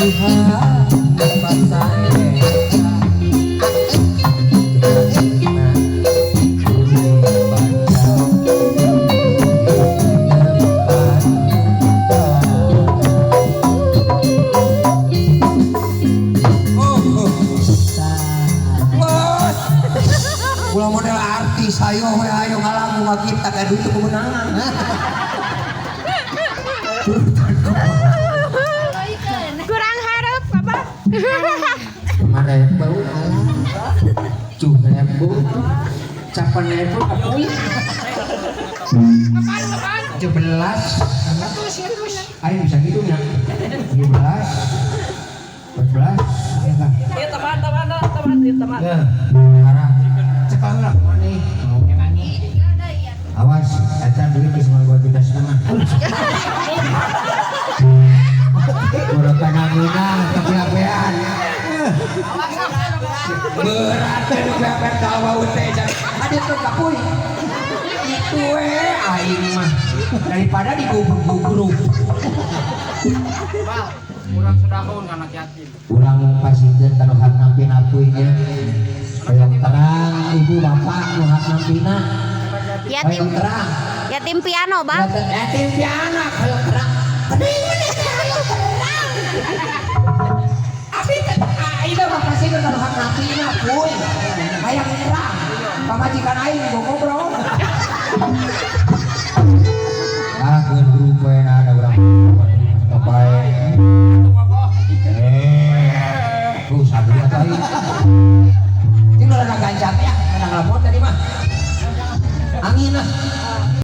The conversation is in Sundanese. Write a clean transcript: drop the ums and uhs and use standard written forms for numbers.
Bos. Ulah model artis, ayo we, ayo ngalagu ngagita kayak duit kemenangan. Kurang harap, Bapak. 5.000, 7.000, 8.000, apuy. 17. Ayo bisa gitu ya. 17, 14, ya kan? Ya teman, teman, teman, teman. Ya, arah. Cekal lah mana? Awas, eta duit cuma 2,5 juta. Udah kanangina, kepiapean. Berat kan kepiapean kalau teh. Ada tuh kapuy. Itu aing mah daripada digubruk-gubruk. Kurang sedahun anak yatim. Urang pasikeun ka nu hak nampina apuy nya. Hoyong terang ibu bapak nu hak nampina. Yatim, Hoyong terang. Yatim piano, Bang. Yatim piano hoyong terang. Kening maneh teh hoyong terang. Abi teh aing mah pasikeun ka nu hak nampina puy. Hayang terang. Pamajikan aing gogobrol. Ah, keun grup we ada urang bae. Eh, tuh sabu atuh aing. Ini udah ganjat ya, menang lemot tadi mah. Angin lah.